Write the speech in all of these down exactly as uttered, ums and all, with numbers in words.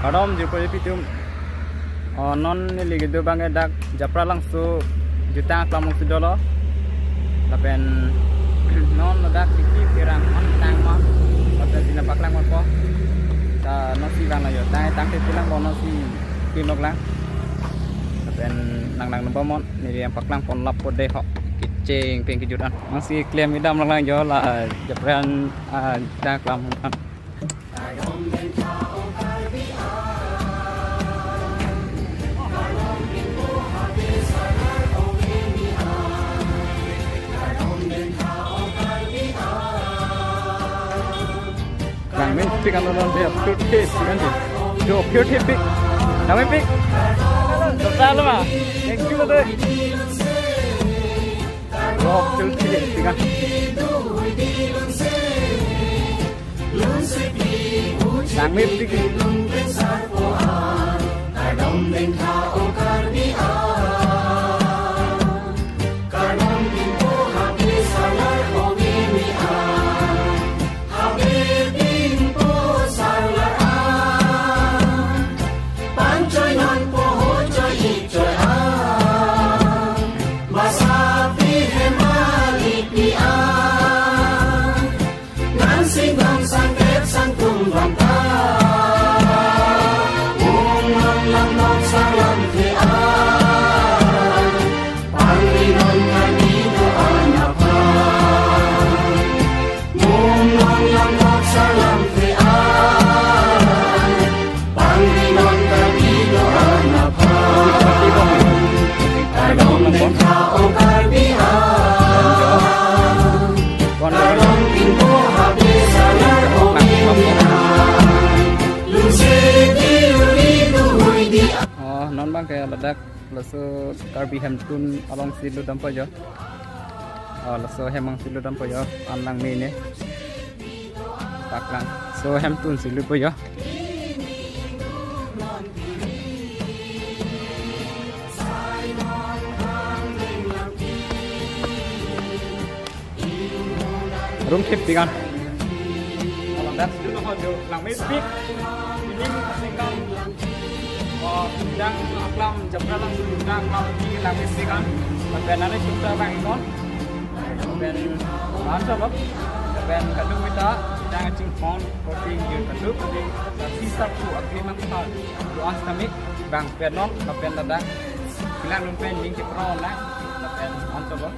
Kardom jirpo jirpi atum. Oh, non neli kedo abang ke dak Japralangso jutang aklam alongsi dolo. Lapen non ladak tiki kerang on tang ma. Lapen sina paklang ma po. Ta non si bang la jo. Tang tang te pilang po non si pinok lang. Lapen nang nang nomor mon neli nangpaklang pon lap po dei ho. Kecheng pen kejut an. Nang si klem idam lang lang jo la Japra, ah, jutang aklam an. Langmepik ano non dia pure taste kan dia. Jo pure taste pik. Langmepik. Total ma. Thank you deh. Jo pure taste pik kan. Langmepik. Oh, non abang ke ladak laso Karbi Hemtun alongsi lutdampo jo. Oh, laso hem alongsi lutdampo jo. An langme ne. Paklang. So Hemtun si lutpo jo. Room tip tigan. Alam das dulu ho jo langmepik. Ini asingkan. Oh, jutang aklam Japralangso jutang aklam di langmepik kan. Lapen nangne jutang abang ikon. Lapen ansolo. Lapen kadung mita jutang achinghon koting jun kadung koting. Tapi sapu agreement ha. Doan kami bang penon lapen ladak. Kilang dun pen ning kipro na. Lapen ansolo.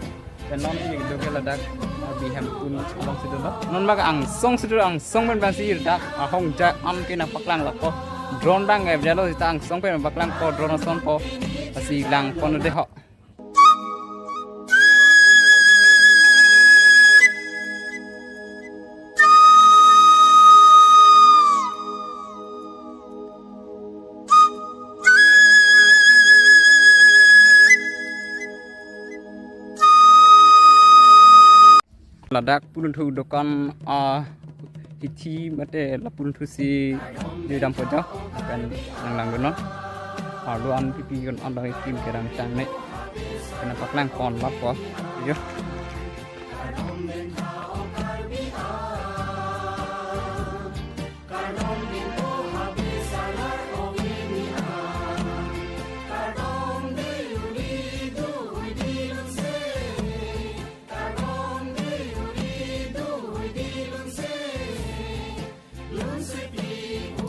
Pen non neli kedo ke ladak Karbi Hemtun alongsi dolo. Non abang angsong si dolo, angsong pen abang si ladak ahong ja an ke nangpaklang lapo. Drone abang ke jalo sita angsong pen paklang po drone ason po. Lasi lang pon dei ho. Ladak pulunthu dokan, ah, hithi mate la pulunthu si judam po jo kan nang lang donon. Arlo an pipi kon an dang ikim kerang tang ne. Kena paklang pon lapo jo.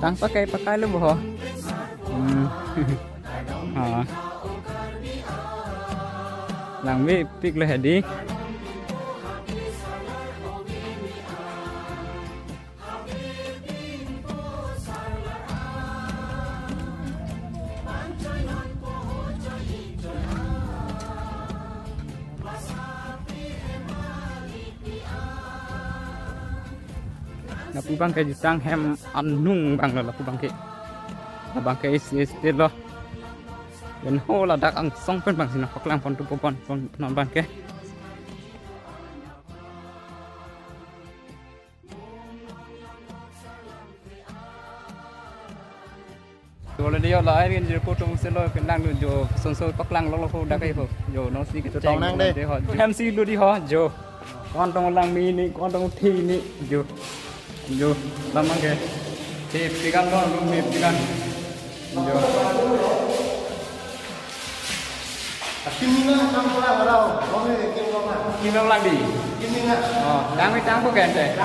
Tang pakai pakai lo boho. Hmm. Ha. Langmepik lo hedi. Lapu abang ke jutang hem anung abang lo lapu abang ke. Labang ke isi isi lo. Pen ho ladak angsong pen abang si nangpaklang pon tu pon pon non abang ke. Already jo lahai rin jo poto selo kelang jo sonso paklang lo lo ho dak ho. Jo non si ke tong nang dei ho. Hem si lo dei ho jo. Kon tong langme ne, kon tong thi ne jo. Jo lamang ke. Te pikan lo lo me pikan. Kim nang kam pura arau, kami kim nang. Kim nang lagi. Kim nang. Oh, kami tangko gente.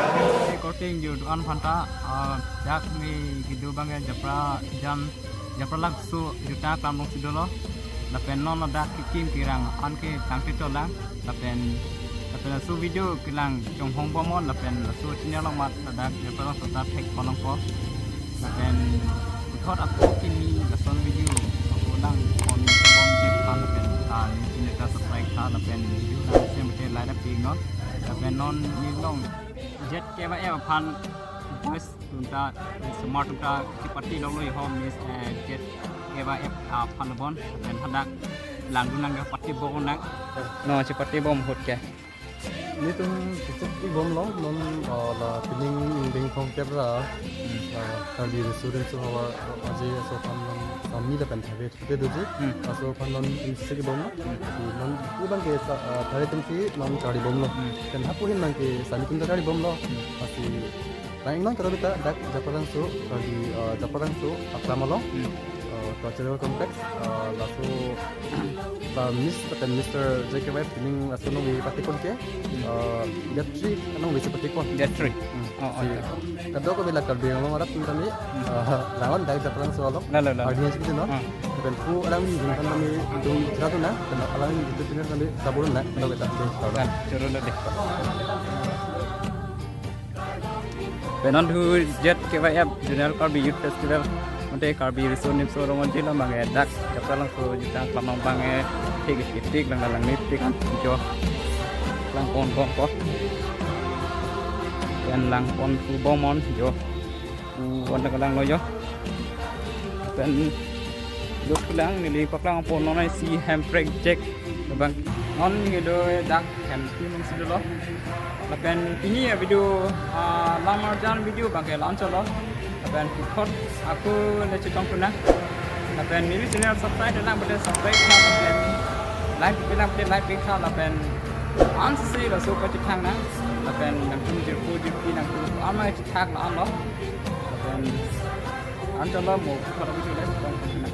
Korte ingjir do-an aphanta, ah, dak me kedo abang ke japra jam, japra langso juta klam long si dolo. Lapen non ladak kekim kerang an ke tangte cholang. Lapen, lapen laso video kelang chonghong bomnon, lapen laso channel along mat ladak japra langso ta thek ponlongpo. Lapen puthot ako kimi lason video ako lang ponbomji aphan lapen, ah, neli channel ta subscribe tha lapen video nang share mate like ta pinon. Lapen non neli along Z K Y F aphan request atum ta, smart atum ta chepate longlo ho, Miss, eh, Z K Y F aphan bon, lapen hadak langdun nang chepate bom nang. No, chepate bom ahut ke. Nelitum kechepate bomlo, non, ah, la pining ingdeng thomkep ra, ah, Karbi Riso Nimso Havar Aje aso aphan non sami lapen thave te doji, Hmm. aso aphan non sami bomlo. Hmm. Si non pu abang ke sa, ah, thare atum si non kari bomlo. Hmm. Lapen hapu ahin abang ke sami atum ta kari bomlo. Hmm. Lasi lang non karo bita dak japra langso, Karbi, ah, japra langso aklam along. Hmm. Ah, cultural complex, ah, laso, ah, Miss lapen Mister Z K Y F pining laso nangve pati pon ke, Hmm. ah, gate three nangve si pati pon. Gate three. Hmm. Oh, Si, okay. Kadokave la Karbi Anglong arat atum tame, Hmm. ah, lang non dak japra langso along. Lalo, lalo. Audience gitu no. Hmm. Lapen pu alanglitum tame itum chira tu na, lapen alangli YouTube channel tame sabur na, kadokave ta. Kan, choro lo deh. Lapen non thu Z K Y F Zonal Karbi Youth Festival mate Karbi Riso Nimso Rong-aje along abang ke dak japra langso juta klam long abang ke tik tik lang lang ni tik an jo lang pon pon pon. Lapen lang pon thu bomnon jo. Pu on ta kalang lo jo. Lapen duk lang neli paklang pon non ai si hemprek jek abang. Non kedo dak hem tu nung si dolo. Lapen pini a-video, ah, lamar jan video abang ke la-an chotlo. Lapen puthot ako le chetong puna. Lapen neli channel subscribe lang pute subscribe tha, lapen like pi lang pute like pi tha, lapen ansi laso pachethang nang. Lapen nangtum jirpo jirpi nangtum ama chethak la-anlo. Lapen la-an chotlo, mo puthot a-video le chetong puna.